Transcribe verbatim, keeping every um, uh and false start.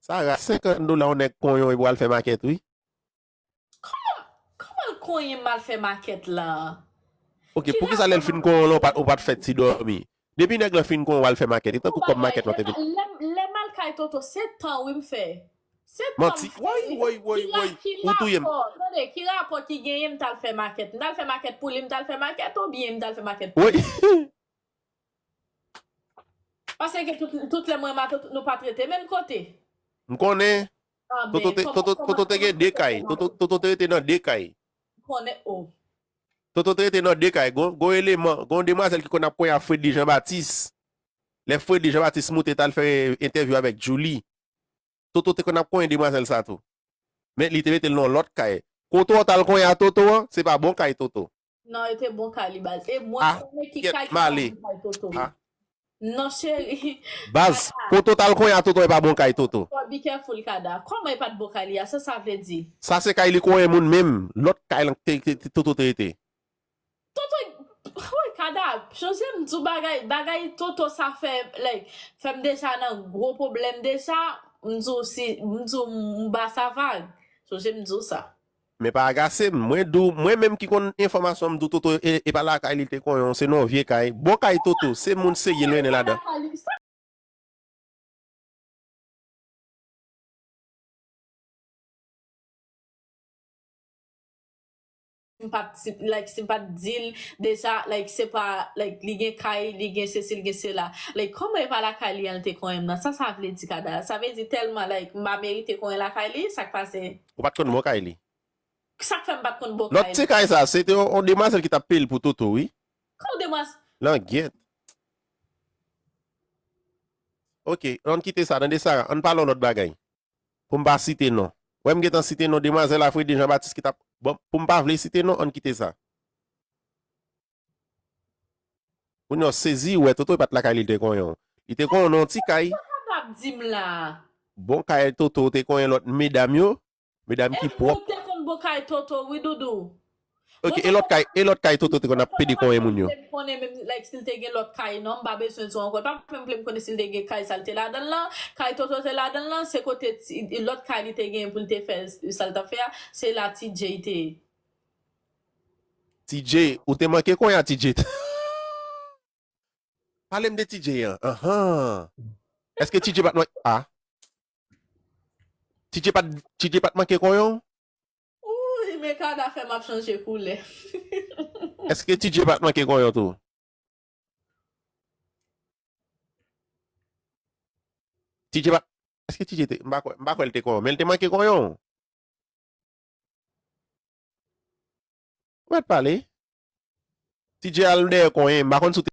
Sa ra, senkant dola yon nèg konyen w epi w al fè makèt, wi. Kòman, kòman l konyen m al fè makèt la? Ok, poukisa lè l fin konyen w lan, ou pa t fè ti dòmi? Depi nèg lan fin konyen w al fè makèt, e tankou kòb makèt lan te vin. Lè m al kay Toto, se tan wi m fè. Se tan m fè. Manti. Woy, woy, woy, woy. Ou touye m. Tande, ki rapò ki genyen m t al fè makèt? M t al fè makèt pou li, m t al fè makèt oubyen m t al fè makèt pou li? Paske tout, tout lè mwen e Mato, nou pa t rete menm kote. M konnen. Toto te gen de kay. Toto te rete nan de kay. M konnen, o. Toto te rete nan de kay. Gon, gon eleman, gon demwazèl ki konn ap konyen a Freddy Jean Baptiste. Lè Freddy Jean Baptiste moute t al fè entèvyou avèk Djouly. Toto te konn ap konyen demwazèl sa tou. Men li te mete l nan lòt kay. Kote w t al konyen a Toto an, se pa bon kay Toto. Non, e te bon kay li baz. E mwen konnen ki kay ki pa bon kay Toto. Non, cheri. Baz, kote w t al konyen a Toto, e pa bon kay Toto. Be careful, Kada. Kòman e pa t bon kay li a? Sa sa vle di? Sa se kay li konyen moun menm. Lòt kay lan te, te, te, Toto te rete. Toto, woy, Kada, chonje m di w bagay, bagay Toto sa fè, like, fè m deja nan gwo pwoblèm deja, m di w si, m di w m ba sa vag. Chonje m di w sa. Men pa agase m. Mwen di w, mwen menm ki konn enfòmasyon, m di w Toto e, e pa lakay li te konyen w, se nan yon vye kay. Bon kay Toto, se moun serye l mennen ladan. M pa t, si, like, si m pa t di l deja, like, se pa, like, li gen kay, li gen sesi, li gen sela. Like, kòman e pa lakay li an l te konyen m nan? Sa sa vle di, Kada? Sa vle di tèlman, like, m pa merite konyen lakay li? Sa k pase? Ou pa t konn bon kay li? Sa k fè m pa t konn bon kay li? Lòt ti kay sa, se te yon, yon demwazèl ki t ap peye l pou Toto, wi. Ki demwazèl? Langyèt. Ok, ann kite sa, tande sa, ann pale yon lòt bagay. Pou m pa site non. Wè m gentan site non demwazèl a Freddy Jean Baptiste ki t ap, bon, pou m pa vle site non, ann kite sa. Kounye a w sezi, ou wè Toto e pa t lakay li, li te konyen w. Li te konyen w nan yon ti kay. Sa w ap di m la? Bon kay Toto te konyen lòt medam yo. Medam ki pwòp. Ou te konn bon kay Toto, wi, Doudou. Ok, e lòt kay, e lòt kay Toto te konn ap pede konyen moun yo. M konnen menm, like, si l te gen lòt kay, non, m pa bezwen di w ankò. Pa menm vle m konnen si l te gen kay, sa l te ladan l lan. Kay Toto te ladan l lan, se kote ti, lòt kay li te gen pou l te fè sa l t ap fè a, se la T J te ye. T J, ou te manke konyen a T J? Pale m de T J an. Ahan. Èske T J pa t manke, a? T J pa t, T J pa t manke konyen w? Wi, men Kada fè m ap chanje koulè. Èske T J pa t manke konyen w tou? T J pa, èske T J te, m pa kwè, m pa kwè l te konyen w, men l te manke konyen w. Ou mèt pale. T J al dèyè konyen, m pa konn si w te